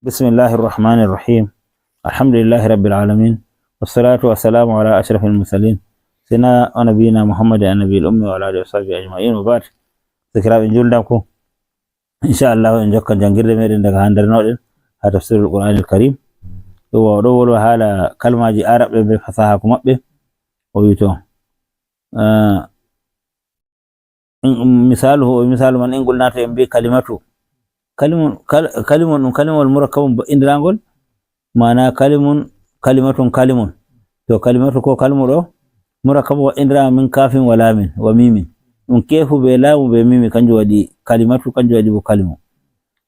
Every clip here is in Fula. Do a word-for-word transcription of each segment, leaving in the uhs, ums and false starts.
بسم الله الرحمن الرحيم. الحمد لله رب العالمين. والصلاة والسلام على أشرف المرسلين. سيدنا ونبينا محمد النبي الأمي وعلى آله وصحبه أجمعين وبعد. Sakiraaɓe juulndaako, inchallahu en jokkan janngirde meɗen daga haa ndarnoɗen haa tafsirul Qur'anil Karim. Ɗum o ɗo wolwa haala kalmaaji Arabɓe bee fasaahaku maɓɓe. O wi to, ah, in, misaalu, o wi misaalu man, in qulnaa to en mbi kalimatu. Kalimun, kal-, kalimun ɗum kalimawol murakkabun baɗɗindiraangol. Maana kalimun, kalimatun, kalimun. To kalimatu ko kalmu ɗo, murakkabun waɗɗindiraama min kaafin wa laamin wa miimin. Ɗum keefu bee laamu bee miimi, kanjum waɗi kalimatu, kanjum waɗi bo kalimu.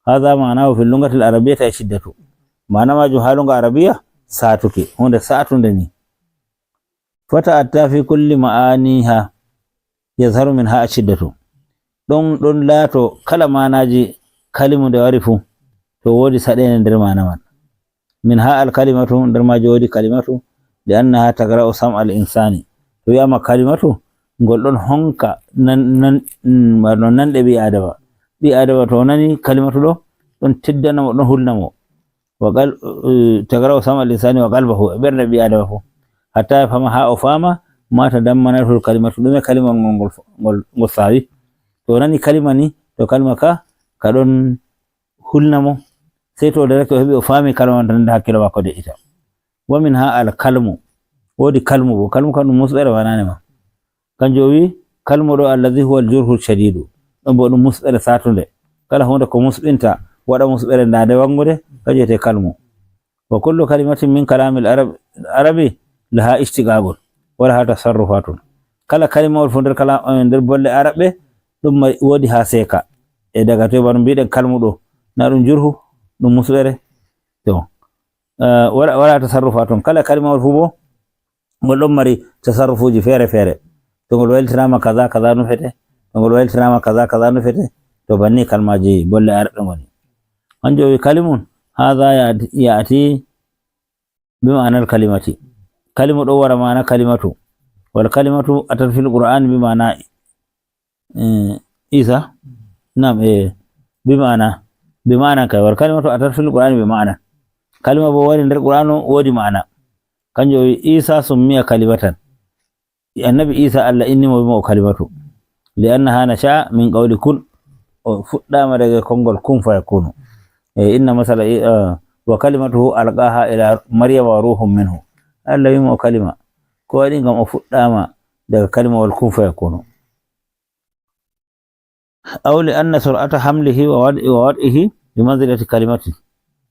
Haadha maanaahu fi lugatil arabiyyati ashiddatu. Maana maajum haa luga arabiya, saatuki, huunde saatunde ni. Fata'atta fi kulli ma'aniha yazharu minha ashiddatu. Ɗon, ɗon laato kala maanaaji kalimu nde wari fuu, to woodi saɗeende nder maana man. Minha al kalimatu, nder maaji woodi kalimatu, li annaha tagra'u sam'al insani. To wi'aama kalimatu, ngol ɗon honka nan-, nan-, mm, wato nanɗe ɓii Aadama. Ɓii Aadama to o nani kalimatu ɗo, ɗon teddana mo, ɗon hulna mo. Wa qal-, eh, tagra'u sam'al insani wa qalbahu, e ɓernde ɓii Aadama fuu. Hatta yafhama, haa o faama, ma tadammanatul kalimatu, ɗume kalimawol ngol, ngol, ngol, ngol saawi. To o nani kalima ni, to kalima ka, ka ɗon hulna mo, sey to o darake o heɓi o faami kalima man tan, nde hakkilo maako de'ita. Wa minha al kalmu, woodi kalmu bo. Kalmu kam ɗum musɓere wanaane ma. Kanjum o wi, kalmu ɗo, allazi huwa al jurhu shadidu. Ɗum bo ɗum musɓere saatunde. Kala huunde ko musɓinta, waɗa musɓere ndaa nde wanngude, kanjum wiyetee kalmu. Wa kullu kalimatin min kalamil arab-, arabi laha ishtiqaqun wa laha tasarrufatun. Kala kalimawol fuu nder kala, eh, nder bolle Arabɓe, ɗum mari, woodi haa seeka. E daga toy bano mbiɗen kalmu ɗo, na ɗum jurhu, ɗum musɓere. To, eh, wala, wala tasarrufatun. Kala kalimawol fuu bo, ngol ɗon mari tasarrufuuji feere-feere. To ngol waylitanaama kaza, kaza nufete. To ngol waylitanaama kaza, kaza nufete. To banni kalmaaji bolle Arabɓe ngoni. Hanjo wi kalimun, haza ya-, ya'ti bi ma'anar kalimati. Kalimu ɗo wara maana kalimatu. Wal kalimatu atat fil Qur'ani bi ma'ana, eh, Isa. Nam, eh, bi ma'ana. Bi ma'ana kay. Wal kalimatu atat fil Qur'ani bi ma'ana. Kalima bo wari nder Qur'anu woodi ma'ana. Kanjum o wi Isa summiya kalimatan. Annabi Isa Allah inni mo, wi mo o kalimatu. Li annaha nasha'a min qawli kun. O fuɗɗaama daga konngol kun fayakunu. E inna masala i-, eh, wa kalimatuhu alqaha ila Maryama wa ruhun minhu. Allah wi mo o kalima. Ko waɗi? Ngam o fuɗɗaama daga kalimawol kun fayakunu. Aw li anna sur'ata hamlihi wa wad-, wa wad'ihi bi manzilati kalimati.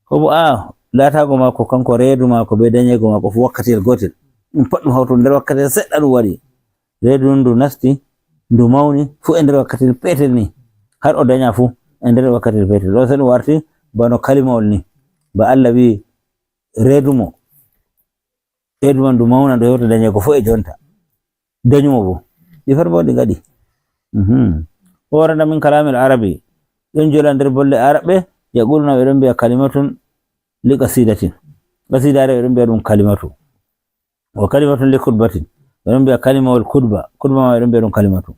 Ko bo a laataago maako, kanko reedu maako be danyeego maako fu wakkatiyel gootel. Ɗum pat ɗum hawto nder wakkatiyel seɗɗa ɗum waɗi. Reedu ndun ndu nasti, ndu mawni, fu e nder wakkatiyel peetel ni. Har o danya fu e nder wakkatiyel peetel. Ɗo se ɗum warti bano kalimawol ni. Ba Allah wi'i reedu mo. Ɓeydu man ndu mawna, ndu hewta danyeego fof e jonta. Danyumo bo. Ɗi fat mbo ɗi ngaɗi. Mhm. O warata min kalamil arabi. Ɗon jola nder bolle Arabɓe, yaquluna, ɓe ɗon mbi'a kalimatun li qasidatin. Qasidaare ɓe ɗon mbi'a ɗum kalimatu. Wa kalimatun li khutbatin. Ɓe ɗon mbi'a kalimawol khutba. Khutba ma ɓe ɗon mbi'a ɗum kalimatu.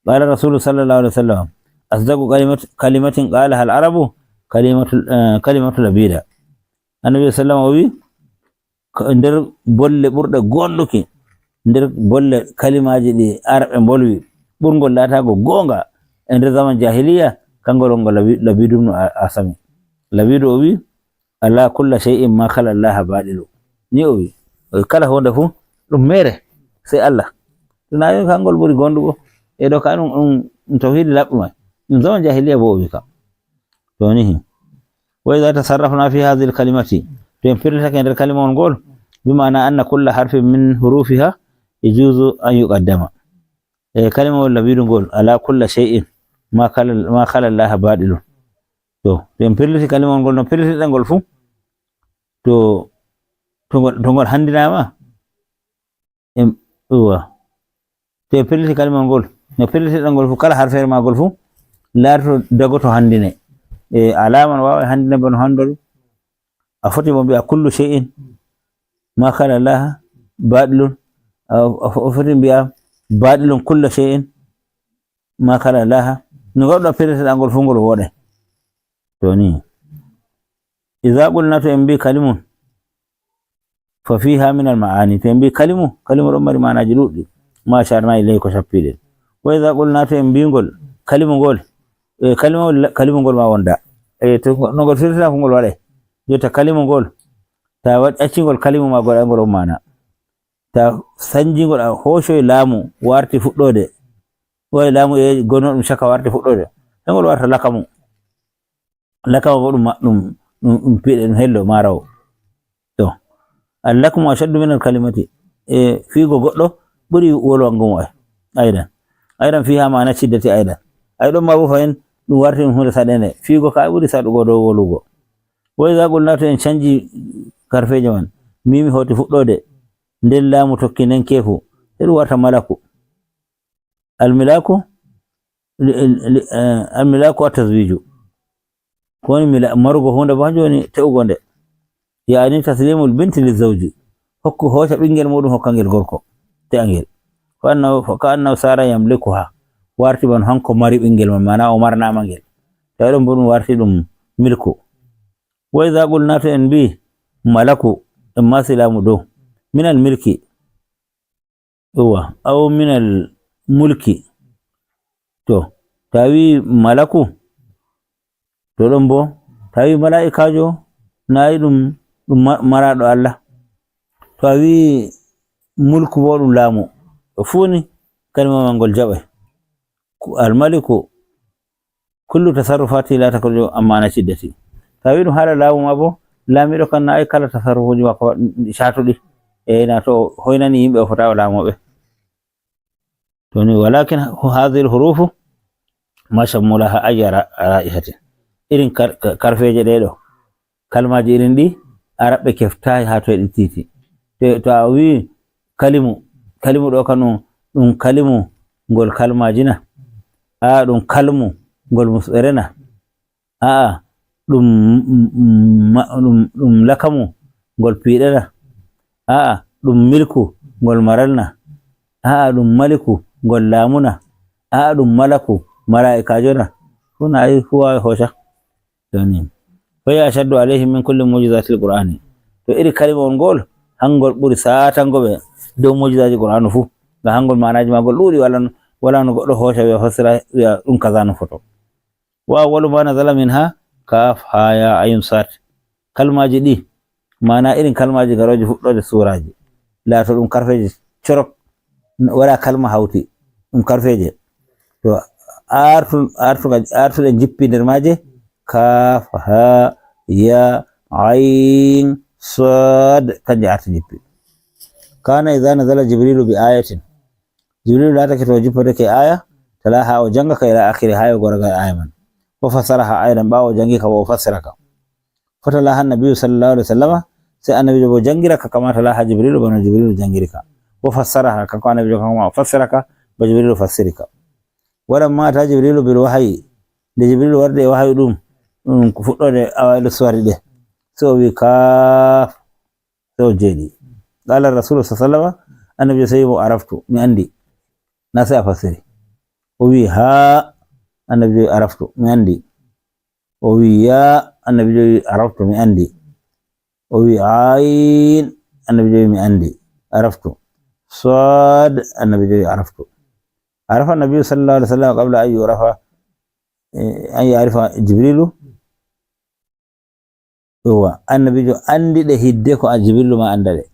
Qala Rasulu sallallahu alaihi wasallam, asdaqu kalimat-, kalimatin qalaha al arabu, kalimatul, eh, kalimatul abida. Annabi sallallahu alaihi wasallam o wi, ko nder bolle ɓurɗe goonɗuki, nder bolle kalimaaji ɗi Arabɓe mbolwi, ɓurngol laataago goonga e nder zaman jahiliya, kangol wonngol Labi-, Labidu ibnu A-, Asami. Labidu o wi, "Ala kulla shay'in ma khala Allaha baɗilu." Ni o wi, o wi, kala huunde fuu ɗum meere, sey Allah. To na yo kangol ɓuri goonɗugo. E ɗo ka ɗum, ɗum, ɗum tawhidi laɓɗum ay. Ɗum zaman jahiliya bo o wi kam. To ni hi. Wa idha tasarrafna fi hadhihi al-kalimati, to en pirlitake nder kalimawol ngol, bi ma'ana anna kulla harfin min hurufiha yajuzu an yuqaddama. E kalimawol Labidu ngol, "Ala kulla shay'in ma khala, ma khala Allah baɗilun." To, to en pirliti kalimawol ngol, no pirlitiɗen ngol fuu, to, to ngol, to ngol handinaama, Em, uwa. To en pelliti kalimawol ngol, no pellitiɗen ngol fu, kala harfeere maagol fu, laatoto dagoto handine. E, alama no waawa handine bano hando ɗum. A foti mo mbi'a kullu shay'in ma kala Allaha baɗilun. A, a fo-, a foti mbi'a baɗilun kullu shay'in ma kala Allaha. No ngaɗuɗa pellitiɗa ngol fu ngol wooɗay. To ni. Iza qulna, to en mbi kalimun, fa fiha min al ma'ani, to en mbi kalimu, kalimu ɗon mari maanaaji ɗuɗɗi. Ma asharna ilayhi, ko cappiɗen. Wa iza qulna, to en mbi ngol, kalimu ngol, e kalimu, kalimu ngol ma wonda. E to no ngol firtata fu ngol waɗay. Jotta kalimu ngol, ta waɗ-, acci ngol kalimu ma goɗa ngol on maana. Ta sanji ngol a hoocoy laamu warti fuɗɗoode. Waɗi laamu e gonno ɗum caka warti fuɗɗoode. Sai ngol warta lakamu. Lakamu bo ɗum ma-, ɗum, ɗum, ɗum piɗe, ɗum hello maarawo. To. Al lakmu ashaddu min al kalimati. E fiigo goɗɗo ɓuri wolwango mo ay-, aydan. Aydan fiha ma'ana shiddati aydan. Ay ɗon ma bo fahin ɗum warti ɗum hunde saɗende. Fiigo ka ɓuri saɗugo dow wolugo. Wa iza qulna, to en canji karfeeje man, mimi hooti fuɗɗoode, nden laamu tokki nden keefu, sai ɗum warta malaku. Al milaku, li-, li-, eh, al milaku at tazwiju. Ko woni mila-, marugo hunde bo hanjum woni te'ugo nde. Ya'ani taslimul binti li zawji. Hokku, hooca ɓingel muɗum hokka ngel gorko. Te'a ngel. Fa annahu, fa ka annahu sara yamlikuha. Warti bana hanko mari ɓingel man, maana o marnama ngel. Tawi ɗon bo ɗum warti ɗum milku. Wa iza qulna, to en mbi malaku, en masi laamu dow. Min al milki. Yawwa, aw min al mulki. To, tawi malaku, to ɗon bo, tawi mala'ikaajo, nayi ɗum, ɗum ma-, maraɗo Allah. To a wi mulku bo ɗum laamu. To fuu ni, kalima man ngol jaɓay. Ku-, al maliku, kullu tasarrufati la takhruju an ma'ana shiddati. Tawi ɗum haala laamu ma bo, laamiɗo kan na ay kala tasarrufuji makko ɗi catuɗi. E na to o hoynani yimɓe o fota o laamoɓe. To ni, walakin hadhihi al hurufu ma shammulaha ayya ra-, ra'ihatin. Irin kar-, kar-, karfeeje ɗe ɗo, kalmaaji irin ɗi, Araɓɓe keftaay haa toye ɗi tiiti. To, to a wi'i kalimu, kalimu ɗo kan ɗum, ɗum kalimu ngol kalmaaji na? Aa, ɗum kalmu ngol musɓere na? Aa, ɗum, ma-, ɗum, ɗum lakamu ngol piiɗe na? Aa, ɗum milku ngol maral na? Aa, ɗum maliku ngol laamu na? Aa, ɗum malaku malaa'ikaajo na? Fuu na ay, fuu waawi hooca. Joni, fa hiya ashaddu alayhim min kulli mu'jizatil Qur'ani. To iri kalimawol ngol, hangol ɓuri satango ɓe dow mu'jizaaji Qur'aanu fuu. Ngam hangol maanaaji maagol ɗuuɗi, wala no, wala no goɗɗo hooca wi'a fassira, wi'a ɗum kaza no foto. Wa awwalu ma nazala minha kaf ha ya ayn sad. Kalmaaji ɗi, maana irin kalmaaji garooji fuɗɗoode suuraaji, laato ɗum karfeeje corok, wala kalma hawti, ɗum karfeeje. To artu-, artu-, artuɗe njippi nder maaje, kaf, ha, ya, ayn, sad, kanje arti njippi. Kana idha nazala Jibrilu bi ayatin. Jibrilu laatake to o jippodake aya, talaha, o jangaka ila akhiri, ha yogo raga aya man. Wa fassaraha aydan, ɓaawo o jangika bo o fassiraka. Fatalaha Nabiyyu sallallahu alaihi wasallama, sai Annabiijo bo jangira ka kama talaha Jibrilu, bana Jibrilu jangira ka. Wa fassaraha, kanko Annabiijo kanko ma o fassira ka, ba Jibrilu fassiri ka. Walamma ata Jibrilu bil wahyi, nde Jibrilu wardi e wahayu ɗum, ɗum ko fuɗɗoode awailu suwari ɗe. Sai o wi kaf, sai o jeeɗi. Qala Rasulu sallallahu alaihi wasallama, Annabiijo sai mo araftu, mi andi. Na sai a fassiri. O wi ha, Annabiijo wi araftu, mi andi. O wi ya, Annabiijo wi araftu, mi andi. O wi ayn, Annabiijo wi mi andi, araftu. Sad, Annabiijo wi araftu. Arafa Nabiyyu sallallahu alaihi wasallam qabla an yurafa, eh, an ya'rifa Jibrilu. Yawwa, Annabiijo andi ɗe hidde ko a Jibrilu ma anda ɗe.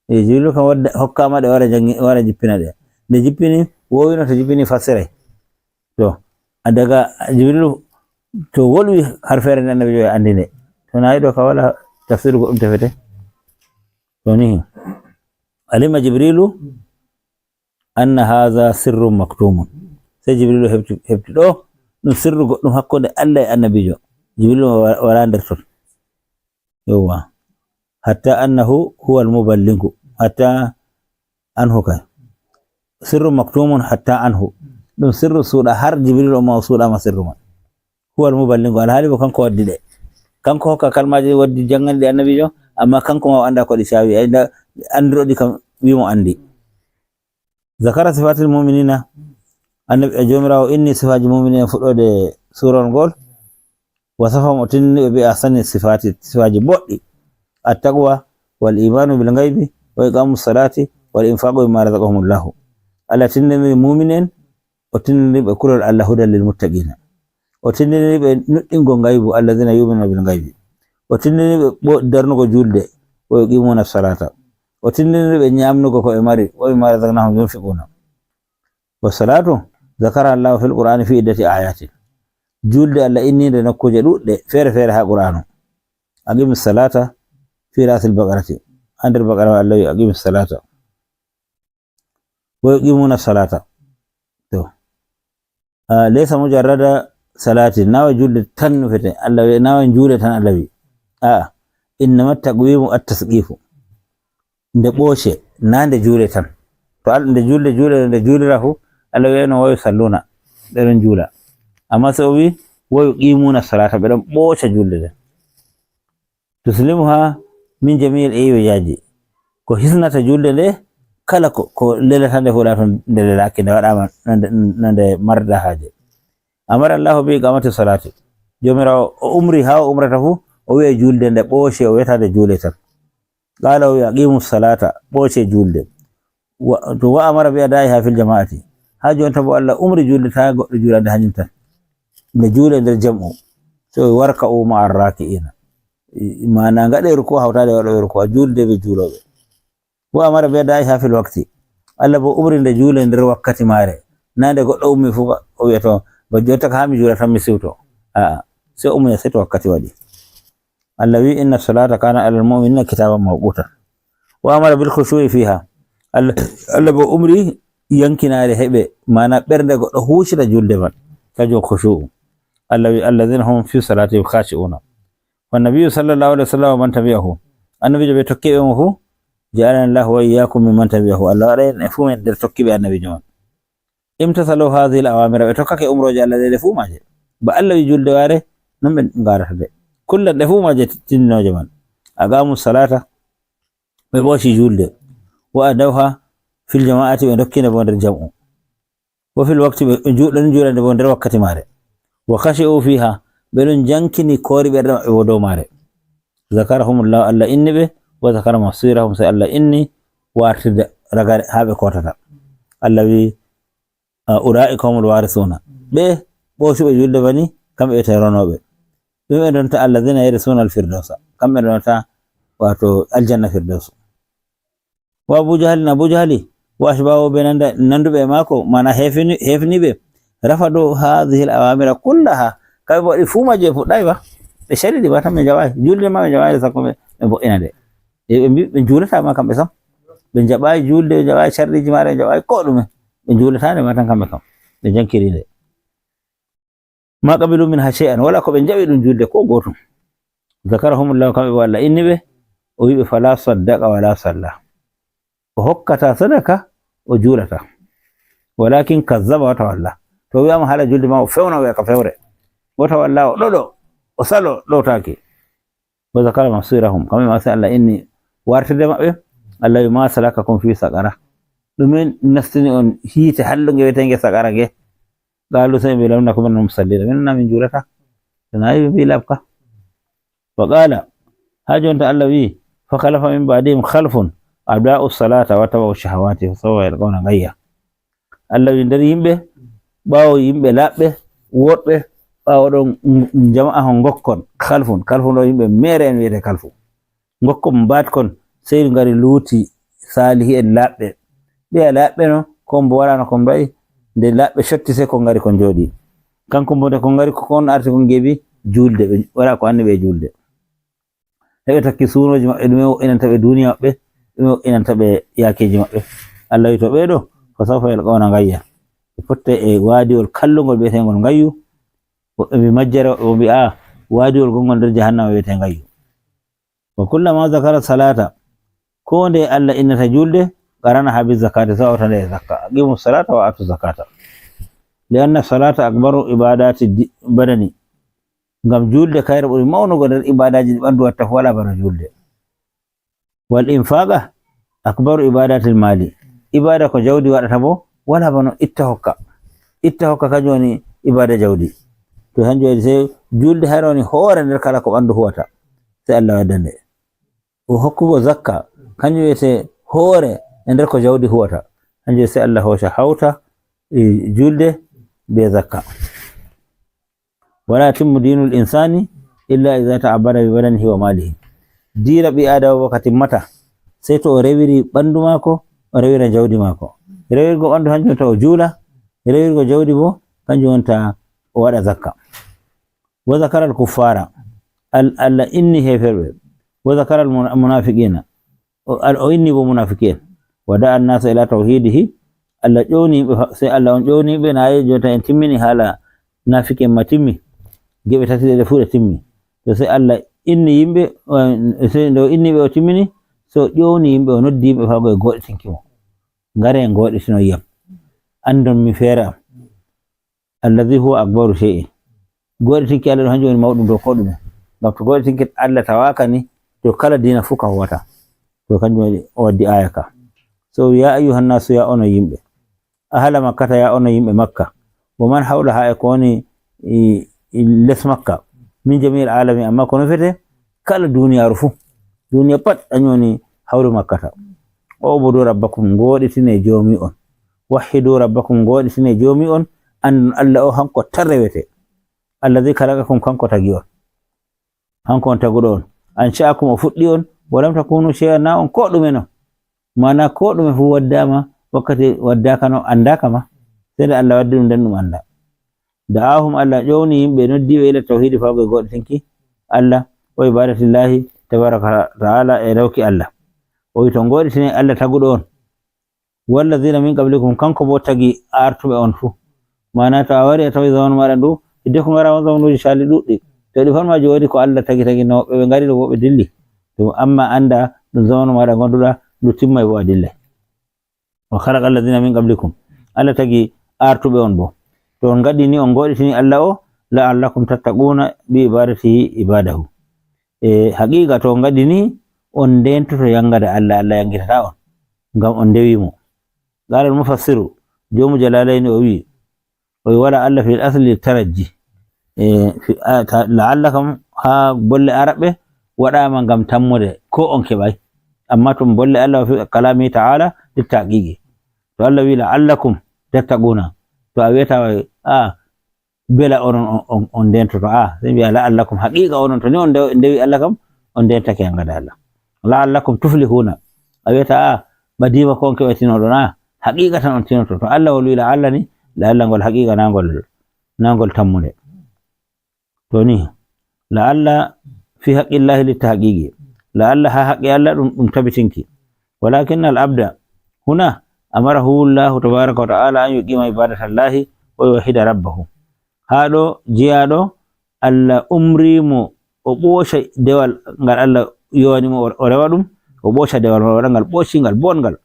E Jibrilu kam wadda, hokkama ɗe wara jangi-, wara jippina ɗe. Nde jippini, wowino to jippini fassiray. To, a daga Jibrilu to wolwi har feere nde Annabiijo e andi nde. To na yiɗo ka wala tafsiru goɗɗum tefete. To ni, alima Jibrilu anna hadha sirrun maktumun. Sai Jibrilu hefti, hefti ɗo ɗum sirru goɗɗum hakkunde Allah e Annabiijo. Jibrilu wa-, wala nder ton. Yawwa. Hatta annahu huwa al-muballighu. Hatta anhu kay. Sirru maktumun hatta anhu. Ɗum sirru suuɗa har Jibrilu on ma o suuɗama sirru man. Huwa al-muballighu. Alhaali bo kanko waddi ɗe. Kanko hokka kalmaaji ɗi waddi jangani ɗi Annabiijo, amma kanko ma o anda ko ɗi sawi. Ay nda andiroɗi kam wi mo andi. Zakara sifatil mu'minina. Annabi, e Joomiraawo inni sifaaji mu'minina fuɗɗoode suurawol ngol. Wasafahum, o tindini ɓe, bi ahsani sifati, sifaji boɗɗi. Attaqwa wal imanu bil ghaibi wa iqamu salati wal infaqu mimma razaqahumullahu. Allah tindini mu'minen, o tindini ɓe kulol Allah, hudan lil muttaqina. O tindini ɓe nuɗɗingol gaibu, alladhina yu'minuna bil ghaibi. O tindini ɓe ɓo-, darnugo julde, wa yuqimuna salata. O tindini ɓe nyamnugo ko ɓe mari, wa mimma razaqnahum yunfiquna. Wa salatu zakara Allah fil Qur'ani fi iddati ayatin. Julde Allah inninde nokkuje ɗuɗɗe fere fere ha Qur'anu. Aqimis salata fi ra'sil baqarati. Ha nder Baqara Allah wi aqimis salata. Wa yuqimuna salata. To. Ah, laysa mujarrada salati. Nawa julde tan nufete. Allah wi nawa juule tan Allah wi. A'a. Innama taqwimu at-tasqifu. Nde ɓooce, na nde juule tan. To al-, nde julde, juule, nde juulira fu, Allah wi'ayno wa yusalluna, ɓe ɗon juula. Amma so o wi, wa yuqimuna salata, ɓe ɗon ɓooca julde nden. Tuslimuha min jami'il iwajaji. Ko hisnata julde nde, kala ko, ko lelata nde fu, lato nde lelaki, nde waɗama no nde, no nde marda haaje. Amara Allahu bi iqamati salati. Jomirawo o umri, ha o umrata fu, o wi'a julde nde ɓooce, o wi'ata nde juule tan. Qala, o wi, "Aqimu salata, ɓooce julde." Wa, to wa amara bi adaiha fil jama'ati. Ha jonta bo Allah umri julde ta goɗɗo julande hanyum tan. Nde juule nder jam'u. So warka'u ma'ar raki'ina. I, mana ngaɗe ruku hawtade waɗo ruku, julde be juuloɓe. Wa amara bi adaiha fil waqti. Allah bo umri nde juule nder wakkati mare. Na nde goɗɗo ummi fu o wi'ato, "Ba jonta ka ha mi juula tan mi siwto." A'a, sai ummi sai to wakkati waɗi. Allah wi, "Inna salata kana alal mu'minina kitaban mawquta." Wa amara bil khushu'i fiha. Allah, Allah bo umri yankinare heɓe, mana ɓernde goɗɗo hucita julde man. Kanjum khushu'u. Allah wi, "Alladhina hum fi salatihim khashi'una." Wa nabiyyu sallallahu alaihi wasallam wa man tabi'ahu. Annabijo be tokkiɓe mo fu, "Ja'alana Allahu wa iyyakum mimman tabi'ahu." Allah waɗa en e fu men nder tokkiɓe annabijo man. Imtasalu hadhihi al-awamira, ɓe tokkake umrooje Allah ɗe, ɗe fuu maaje. Ba Allah wi julde waare, non ɓe ngarata nde. Kullan ɗe fuu maaje tindinooje man. Aqamu salata, ɓe ɓooci julde. Wa adawha fil jama'ati, ɓe dokkinde bo nder jam'u. Wa fil waqti, ɓe ju-, ɗon juulande bo nder wakkati maare. Wa khashi'u fiha, ɓe ɗon jankini koori ɓerɗe maɓɓe bo dow maare. Zakarahumullahu, Allah inni ɓe, wa zakara masirahum, sai Allah inni wartirde ragare haa ɓe kootata. Allah wi, "Ulaika humul warisuna." Ɓe ɓoocuɓe julde bani, kamɓe wiyete ronooɓe. Ɗum ɓe donta alladhina yarisuna al-firdausa. Kamɓe donta, wato, aljanna firdausu. Wa Abu Jahlin, Abu Jahli, wa ashbahu, ɓe nanda, nanduɓe e maako, mana hefini-, hefniɓe. Rafadu hadhihi al-awamira kullaha. Kamɓe bo waɗi fuu majje fuɗɗaay ba. Ɓe caridi ba tan ɓe jaɓaay. Julde ma ɓe jaɓaay, sakko ɓe, ɓe mbo'ina nde. E ɓe mbi-, ɓe juulata ma kamɓe sam. Ɓe jaɓaay julde, ɓe jaɓaay carɗiiji maare, ɓe jaɓaay ko ɗume. Ɓe juulata nde ma tan kamɓe kam. Ɓe jankiri nde. Ma qabilu minha shay'an, wala ko ɓe jaɓi ɗum julde ko gootum. Zakarahumullahu, kamɓe bo Allah inni ɓe, o wi'i ɓe, "Fala saddaqa wala salla." O hokkata sadaka, o juulata. Walakin kazzaba wa tawalla. To wi'ama haala julde ma, o fewna, o wi'a ka fewre. Wa tawalla, o ɗoɗo, o salo, ɗowtaaki. Wa zakara masirahum, kamɓe ma sai Allah inni wartirde maɓɓe. Allah wi, "Ma salakakum fi saqara?" Ɗume nastini on hiite hallunge wi'etenge saqara nge? Qalu, sai ɓe, "Lam naku minal musallin." Min na min juulata. Sanayi ɓe mbi labka. Wa qala, ha jonta Allah wi, "Fa khalafa min ba'dihim khalfun ada'u salata wa tabahu shahawati fa sawfa yalqawna ghayya." Allah wi, nder yimɓe, ɓaawo yimɓe laaɓɓe, woɗɓe, ɓaawo ɗon, mm, jama'a on ngokkon, khalfun, khalfun ɗo yimɓe mere en wiyete khalfu. Ngokkon mbatkon, sey ngari luuti saalihi'en laaɓɓe. Ɓeya laaɓɓe no, ko on bo wala no ko on mba'i, nde laaɓɓe cotti sey ko ngari ko jooɗi. Kanko bo nde ko ngari ko on arti ko ngeebi juulde, ɓe wala ko anni ɓe e juulde. Heɓe tokki suunooji maɓɓe, ɗume wo'inanta ɓe duuniya maɓɓe, ɗume wo'inanta ɓe yaakeeji maɓɓe. Allah wi to ɓee ɗo, fa sawfa yalqawna ngayya. Ɓe fotte e waadiwol kallungol bi'eteengol ngayyu. Woɓɓe mbi majjere, woɓɓe mbi a, waadiwol gongol nder jahannama wi'ete ngayyu. Wa kullama zakara salata, ko nde Allah innata julde, qaranaha bi zakati, sawta nde e zakka. Aqimu salata wa atu zakata. Li anna salata akbaru ibadati di-, badani. Ngam julde kayre ɓuri mawnugo nder ibadaji ɗi ɓandu watta fu wala bana julde. Wal infaqa akbaru ibadatil mali. Ibada ko jawdi waɗata bo wala bana itta hokka. Itta hokka kanjum woni ibada jawdi. To hanjum waɗi sey julde, hayre woni hoore nder kala ko ɓandu huwata, sey Allah wadda nde. O hokkugo zakka, kanjum wiyete hoore e nder ko jawdi huwata. Hanjum sey Allah hooca hawta, e, julde be zakka. Wala yatimmu dinul insani illa iza ta'abbada bi badanihi wa malihi. Diina ɓii Aadama bo ka timmata, sey to o rewiri ɓandu maako, o rewira jawdi maako. Rewirgo ɓandu hanjum woni ta o juula, rewirgo jawdi bo kanjum woni ta o waɗa zakka. Wa zakara al kuffara, Al-, Allah inni heeferɓe. Wa zakara al muna-, munafiqina, o, al-, o inni bo munafiki'en. Wa da'a an-nasa ila tawhidihi, Allah ƴowni yimɓe fa-, sey Allah on ƴowni yimɓe, na yi jonta en timmini haala nafiki'en ma timmi. Geɓe tati ɗe fuu ɗe timmi. To sey Allah inni yimɓe, eh, sey nde o inni ɓe o timmini, sey o ƴowni yimɓe, o noddi yimɓe faa go e gooɗitinki mo. Ngare en gooɗitino yam. Andon mi feere am. Alladhi huwa akbaru shay'in. Gooɗitinki Allah ɗo hanjum woni mawɗum dow ko ɗume. Ngam to gooɗitinki Allah tawaaka ni, to kala diina fuu ka huwata. To kanjum waɗi o waddi aaya ka. So, ya ayyuhan nasu, ya onon yimɓe. Ahla makkata, ya onon yimɓe Makka. Wa man hawlaha, e ko woni, i, i les Makka. Min jami'il alami, amma ko nufete kala duniyaaru fuu. Duniya pat hanjum woni hawlu makkata. Ubudu rabbakum, gooɗitine joomi on. Wahhidu rabbakum, gooɗitine joomi on. Andon Allah o hanko tan rewete. Alladhi khalaqakum, kanko tagi on. Hanko on taguɗo on. Ansha'akum, o fuɗɗi on. Wa lam takunu shay'an, na on ko ɗume non. Maana ko ɗume fuu waddaama, wakkati waddaaka non, andaaka ma. Sey nde Allah waddi ɗum, nden ɗum anda. Da'ahum, Allah ƴowni yimɓe, noddi ɓe ila tawhidi, faa go e gooɗitinki Allah, wa ibadatillahi tabaraka wa ta'ala, e rewki Allah. O wi to gooɗitine Allah taguɗo on. Walladhina min qablikum, kanko bo tagi artuɓe on fuu. Maana to a wari a tawi zamanu maaɗa ndu, hidde ko ngara on zamanuuji caali ɗuɗɗi. To ɗi pat majji woodi ko Allah tagi tagi no ɓe, ɓe ngari ɗo bo ɓe dilli. To amma anda ɗum zamanu maaɗa ngonduɗa, ndu timmay bo a dillay. Wa khalaqa alladhina min qablikum. Allah tagi artuɓe on bo. To on ngaɗi ni, on gooɗitini Allah o, la'allakum tattaquna bi ibadatihi ibadahu. E haqiqa to on ngaɗi ni, on ndentoto yangada Allah, Allah yangitata on. Ngam on ndewi mo. Qala al-mufassiru, joomu Jalaalayni o wi, o wi wala Allah fil asli tarajji. E, fi, a, ta, la'alla kam haa bolle Arabɓe waɗaama ngam tammude ko on keɓay. Amma to bolle Allah wa fi kalami ta'ala lit tahqiqi. To Allah wi la'allakum tattaquna. To a weta, a, bela onon on, on, on ndentoto. A, sey mbiya la'allakum. Haqiqa onon to ni on ndew-, ndewi Allah kam, on ndentake yangada Allah. La'allakum tuflihuna. A weta, a, ɓadiima ko on keɓa tinoɗon, a, haqiqa tan on tinoto. To Allah wol wi la'alla ni, la'alla ngol haqiqa na ngol, na ngol tammunde. To ni, la'alla fi haqqillahi lit tahqiqi. La'alla haa haqqe Allah ɗum, ɗum tabitinki. Walakin al abda huna amarahu Allahu tabaraka wa ta'ala an yuqima ibadatallahi wa yuwahhida rabbahu. Haa ɗo jeyaaɗo, Allah umri mo o ɓooca dewal ngal Allah yowani mo o, o rewa ɗum, o ɓooca dewal man, o waɗa ngal ɓoocingal, bongal.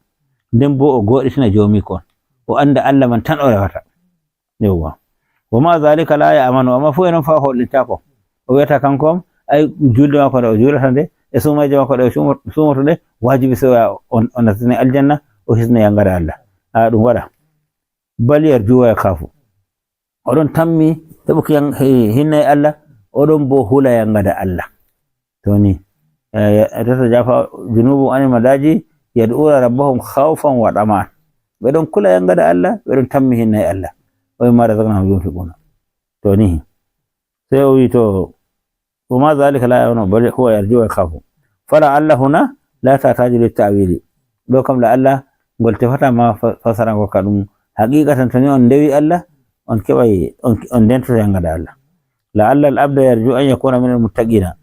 Nden bo o gooɗitina joomiiko on. O anda Allah man tan o rewata. Yowwa. Wa ma zalika la ya'manu, amma fuu e non fa o hollitaako. O wiyata kanko on, ay julde maako nde o juulata nde, e suumayje maako ɗe o suumo-, suumoto ɗe, waajibi sey o, o, o nastine aljanna, o hisne yangare Allah. A, ɗum waɗa. Bal yarju wa yakhafu. Oɗon tammi heɓuki yan-, he-, hinne Allah, oɗon bo hula yangada Allah. To ni, eh, tatajafa junubu anil madaji yad'una rabbahum khawfan wa tama'an. Ɓe ɗon kula yangada Allah, ɓe ɗon tammi hinne Allah. Wa mimma razaqnahum yunfiquna. To ni, sey o wi to, wa ma zalika la ya'lamu bal huwa yarju wa yakhafu. Fala Allah huna la tahtaju lit ta'wili. Ɗo kam la'alla ngol tefata ma fa-, fasarango ka ɗum. Haqiqatan to ni on ndewi Allah, on keɓay, on, on ndentoto yangada Allah. La'alla al abda yarju an yakuna minal muttaqina.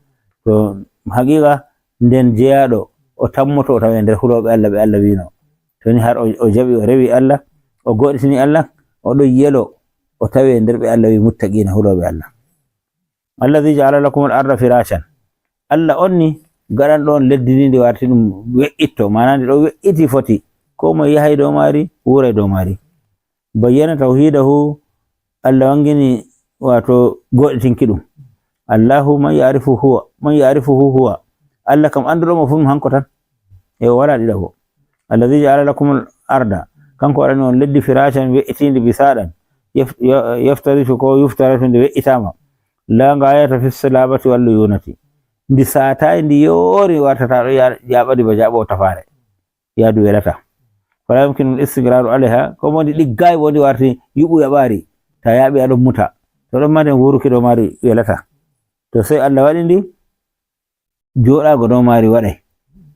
To haqiqa nden jeyaaɗo o tammoto o tawe nder hulooɓe Allah ɓe Allah wino. To ni har o, o jaɓi o rewi Allah, o goɗɗitini Allah, o ɗon yelo o tawe nder ɓe Allah wi muttaqina hulooɓe Allah. Alladhi ja'ala lakum al arda firashan. Allah on ni gaɗanɗo on leddi ndi, ndi warti ɗum we'itto, maana ndi ɗo we'iti foti. Ko moye yahay dow maari, wuuray dow maari. Bayyana tawhidahu, Allah wangini, wato, goɗɗitinki ɗum. Allahu man ya'rifu huwa, man ya'rifuhu huwa. Allah kam anduɗo mo fuu ɗum hanko tan. E o wala ɗiɗaɓo. Alladhi ja'ala lakum al arda. Kanko waɗani on leddi firashan we'itindi bisaaɗan. Yaf-, ya-, yaftarisu ko yuftaratu ndi we'itaama. La ghayata fi salabati wal luyunati. Ndi saataay, ndi yoori, wartata ɗo ya-, yaaɓa riba jaaɓo tafaare. Yaadu welata. Fala yumkinu al istiqraru alayha, ko mo ndi ɗiggaay, bo ndi warti yuɓu yaɓaari. Ta yaaɓi aɗon muta. To ɗon ma nden wuuruki dow maari welata. To sey Allah waɗi ndi, jooɗaago dow maari waɗay.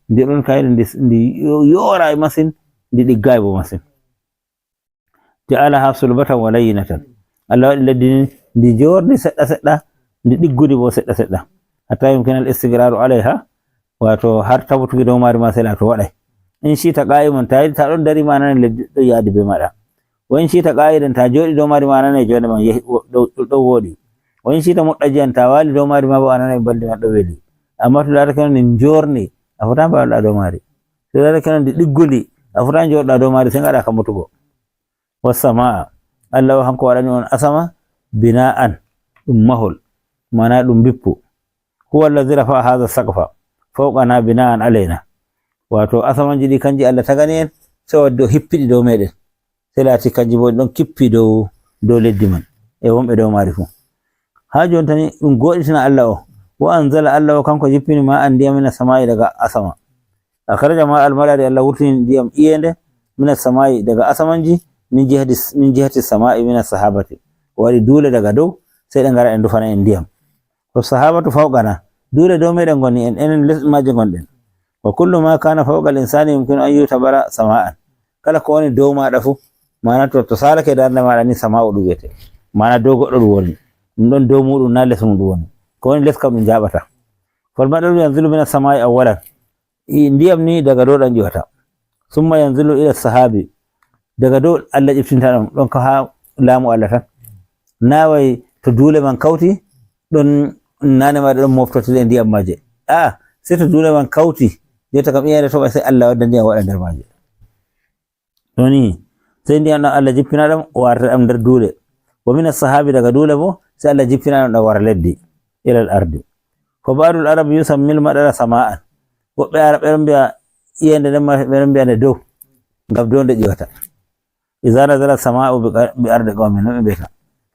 Ndi ɗon kayre ndi, ndi yo-, yooraay masin, ndi ɗiggaay bo masin. Ja'alaha sulbatan wa layyinatan. Allah waɗi leddi ndi, ndi joorndi seɗɗa seɗɗa, ndi ɗiggundi bo seɗɗa seɗɗa. Hatta yumkina al istiqraru alayha, wato har tabutuki dow maari ma sey laato waɗay. In shi'ta qa'iman, ta yiɗi ta ɗon dari ma nanay leddi ɗon yaadi be maɗa. Wa in shi'ta qa'idan, ta jooɗi dow maari ma nanay jonde man yehi, wo-, ɗo, ɗo, ɗo wooɗi. Wa in shi'ta muttaji'an, ta waali dow maari ma bo a nanay baldi man ɗo weli. Amma to laatake non ndi joorndi, a fotaa mbaaloɗa dow maari. To laatake non ndi ɗiggundi, a fotaa jooɗoɗa dow maari, sey ngaɗa ka mutugo. Wassamaa, Allah o hanko waɗani on asama, bina'an, ɗum mahol, mana ɗum bippu. Huwa allazi rafa'a hadha saqfa fawqana bina'an alayna. Wato asamanji ɗi kanji Allah tagani en, sey waddi o hippiɗi dow meɗen. Sey laati kanji bo ɗi ɗon kippi dow, dow leddi man, e wonɓe dow maari fu. Haa jontani ɗum goɗitina Allah o. Wa anzala, Allah o kanko jippini ma'an ndiyam mina sama'i daga asama. Akhraja ma al-madari, Allah wurtini ndiyam iyende, mina sama'i daga asamanji, min jihati, min jihati sama'i mina sahabati. O waɗi duule daga dow, sey ɗe ngara ɗe ndufana en ndiyam. Ko sahabatu fawqana, duule dow meɗen ngoni en, enen les maaje ngonɗen. Wa kullu ma kana fawqa al-insani yumkinu an yutabara sama'an. Kala ko woni dow maɗa fu, mana to, to salake darnde maɗa ni sama'u ɗum wiyete. Mana dow goɗɗo ɗum woni. Ɗum ɗon dow muɗum na les mum ɗum woni. Ko woni les kam ɗum jaɓata. Fal madaru yanzilu mina sama'i awwalan. I ndiyam ni daga dow ɗan ƴiwata. Summa yanzilu ila sahabi. Daga dow Allah ƴiftinta ɗum, ɗon ka haa laamu Allah tan. Na way to duule man kawti, ɗon nane maɗa ɗon moftotiri e ndiyam maaje. A'a, sey to duule man kawti, jotta kam iyende toɓa sey Allah wadda ndiyam waɗa nder maaje. To ni, sey ndiyam ɗam Allah jippina ɗam, o warta ɗam nder duule. Wa mina sahabi, daga duule bo, sey Allah jippina ɗam, ɗam wara leddi, ilal ardi. Fa ba'dul arabi yusammil madara sama'an. Woɓɓe Arab ɓe ɗon mbi'a iyende nden ma, ɓe ɗon mbi'a nde dow, ngam dow nde ƴiwata. Iza nazala sama'u bi qa-, bi ardi qawmin, no ɓe mbiyata.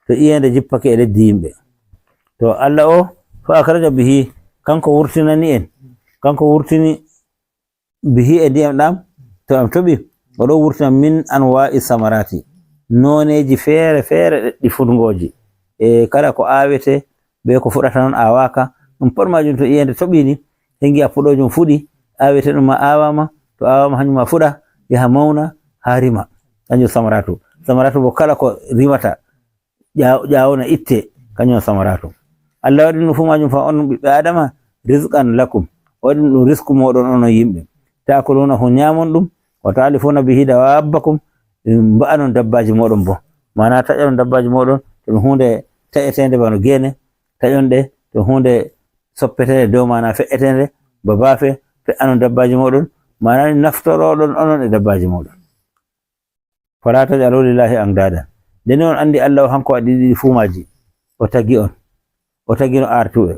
To iyende jippake e leddi yimɓe. To Allah o, fa akhraja bihi, kanko wurtinani en, kanko wurtini bihi e ndiyam ɗam, to ɗam toɓi, o ɗon wurtina min anwa'i samarati, nooneeji feere feere ɗi furngooji. E kala ko aawete, be ko fuɗata non aawaaka, ɗum pat maajum to iyende toɓi ni, sey ngi'a puɗoojum fuɗi, aawete ɗum ma aawaama, to aawaama hanyum ma fuɗa, yaha mawna, haa rima. Kanjum samaratu. Samaratu bo kala ko rimata, ƴaaw-, ƴaawna itte, kanjum on samaratu. Allah waɗi ɗum fuu maajum fa on ɓiɓɓe Aadama, rizqan lakum. O waɗi ɗum risku mooɗon onon yimɓe. Ta'kulunahu, nyaamon ɗum, wa ta'lifuna bihi dawabbakum, mba'anon dabbaaji mooɗon bo. Maana taƴanon dabbaaji mooɗon, to ɗum huunde taƴeteende bano geene, taƴon ɗe, to huunde soppeteende dow maana fe'eteende, ba baafe, fe'anon dabbaaji mooɗon, maana ni naftoroɗon onon e dabbaaji mooɗon. Fala taj'alu lillahi andada. Ndeni on andi Allah o hanko waɗi ɗiɗi fuu maaji. O tagi on. O tagino artuɓe.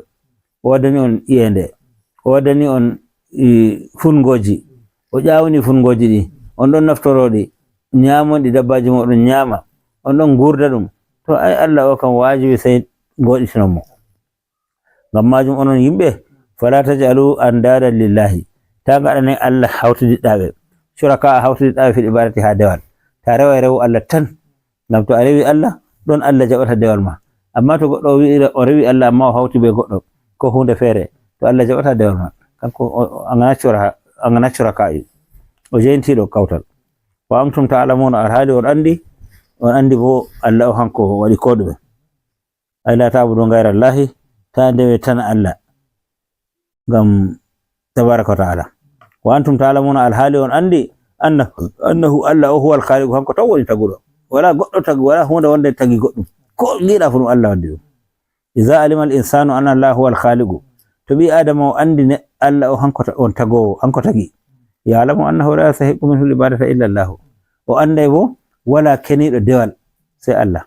O waddani on iyende. O waddani on, i, fungoji. O ƴaawni fungoji ɗi. On ɗon naftoro ɗi. Nyaamon ɗi dabbaaji moɗon nyaama. On ɗon ngurda ɗum. To ay Allah o kam waajibi sey ngoɗitinon mo. Ngam maajum, onon yimɓe, fala taj'alu andadan lillahi, ta ngaɗane Allah hawtidiɗɗaɓe, shuraka hawtidiɗɗaɓe fil ibadati ha dewal. Ta reway rewu Allah tan, ngam to a rewi Allah, ɗon Allah jaɓata dewal ma. Amma to goɗɗo o wi'i, o rewi Allah amma o hawti be goɗɗo ko hunde feere, to Allah jaɓata dewal ma. Kanko o, o, a ngana shura-, a ngana shuraka'i. O jeyintiɗo kawtal. Wa antum ta'lamuna, alhaali on andi, on andi bo Allah o hanko waɗi ko ɗume. Ay la ta'budu ghayra Allahi, ta ndewe tan Allah. Ngam tabaraka wa ta'ala. Wa antum ta'lamuna, alhaali on andi, anna-, annahu Allah o huwal khaliqu, hanko tan woni taguɗo. Wala goɗɗo tagu, wala hunde wonde tagi goɗɗum. Ko ngiɗa fu ɗum Allah waddi ɗum. Iza alima al insanu anna Allah huwal khaliqu. To ɓi Adama o andi ne Allah o hanko ta-, on tagowo, hanko tagi. Ya'lamu annahu la yastahiqqu minhu al ibadata illa Allah. O anday bo wala keniɗo dewal sai Allah.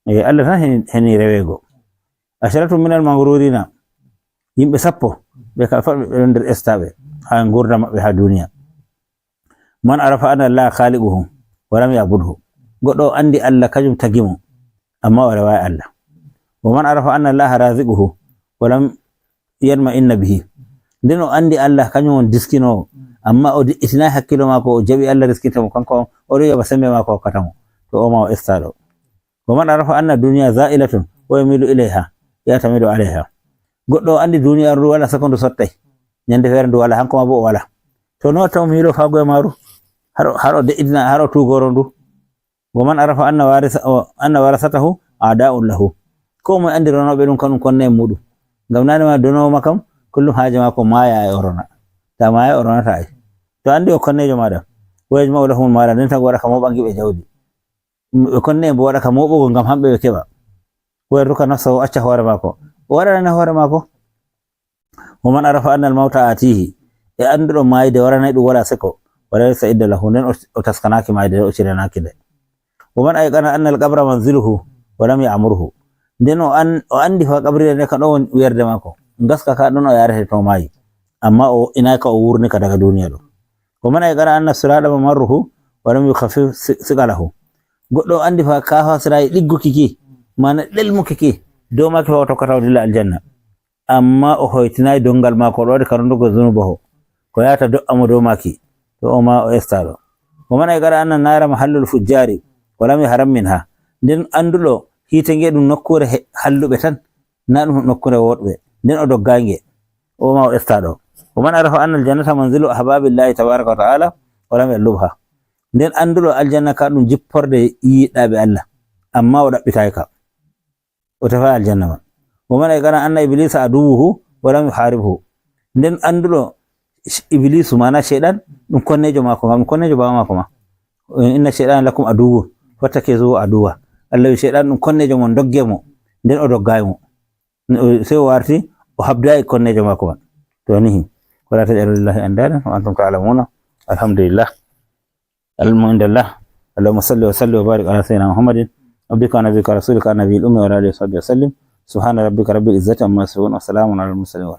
E, Allah tan heni, heni rewego. Asharatu minal maghrurina. Yimɓe sappo, ɓe ka-, fat ɓe ɗon nder estaɓe ha ngurda maɓɓe ha duniya. Man arafa anna Allah khaliquhu wa lam ya'budhu. Goɗɗo o andi Allah kajum tagi mo, amma o rewai Allah. Wa man arafa anna Allaha raziquhu wa lam yatma'inna bihi. Nden o andi Allah kañum on diskinoowo, amma o de'itinay hakkilo maako, o jaɓi Allah riskinte mo kanko on, o ɗo yoɓa sembe maako hokkata mo. To o ma o estaɗo. Wa man arafa anna dunya za'ilatun wa yamilu ilayha ya'tamidu alayha. Goɗɗo o andi duniyaaru ndu wala sekondu sottay. Ñande feere ndu wala, hanko ma bo o wala. To no taw miilo faago e maaru, haro, haro de'itina, haro tugoro ndu. Wa man arafa anna warisa-, anna warasatahu a'da'un lahu. Ko mo andi ronooɓe ɗum kanum konne e muɗum. Ngam nane ma donowo ma kam, kullum haaje maako maaya e o rona. Ta maaya o ronata ay. To andi o konnejo maɗa. Wa yajma'u lahum mala, nden tan waɗa ka mo ɓangi ɓe jawdi. Ɓe konne en bo waɗa ka moɓugo ngam hamɓe ɓe keɓa. Wa yarzuqa nafsahu, acca hoore maako. O waɗanani hoore maako. Wa man arafa anna al-mawta atihi, e annduɗo maayde waranay ɗum wala seko, wala yasta'idda lahu, nden o, o taskanaaki maayde, o ciranaki nde. Wa man ayqana anna al-qabra manziluhu wa lam ya'murhu, nden o an-, o andi fa qabrire nde ka ɗo woni werde maako, ngaska ka ɗon o yarete to maayi, amma o inay ka o wurni ka daga duniya ɗo. Wa man ayqana anna sirada mamarruhu wa lam yukhaffif si-, siqalahu, goɗɗo o andi fa ka fa sirayi ɗigguki ki, mana ɗelmuki ki, dow maaki fa o tokkata o dilla aljanna. Amma o hoytinayi dongal maako, o ɗo waɗi karundugo zunubaho, ko yahata do'a mo dow maaki, to o ma o estaɗo. Wa man ayqana anna nara mahallul fujjari wa lam yahram minha, nden anduɗo hiite nge ɗum nokkure he-, halluɓe tan, na ɗum nokkure woɗɓe, nden o doggayi nge, o ma o estaɗo. Wa man arafa anna al jannata manzilu ahbabillahi tabaraka wa ta'ala wa lam yallubha, nden anduɗo aljanna ka ɗum jipporde yiɗɗaɓe Allah, amma o ɗaɓɓitayi ka. O tefa aljanna man. Wa man ayqana anna iblisa aduwwuhu wa lam yuharibhu. Nden anduɗo sh-, iblisu, mana shayɗan, ɗum konnejo maako ma, ɗum konnejo baba maako ma. Inna shayɗana lakum aduwwun fattakizuhu aduwwa. Allah wi shayɗan ɗum konnejo mon, dogge mo, nden o doggayi mo. Sey o warti, o habdayi konnejo maako man. To nihi. Wala taj'alu lillahi andadan wa antum ta'lamuna. Alhamdulillah. العلم عند الله. اللهم صل وسلم وبارك على سيدنا محمد عبدك ونبيك ورسولك النبي الأمي وعلى آله وصحبه وسلم. سبحان ربك رب العزة عما يصفون وسلام على المرسلين.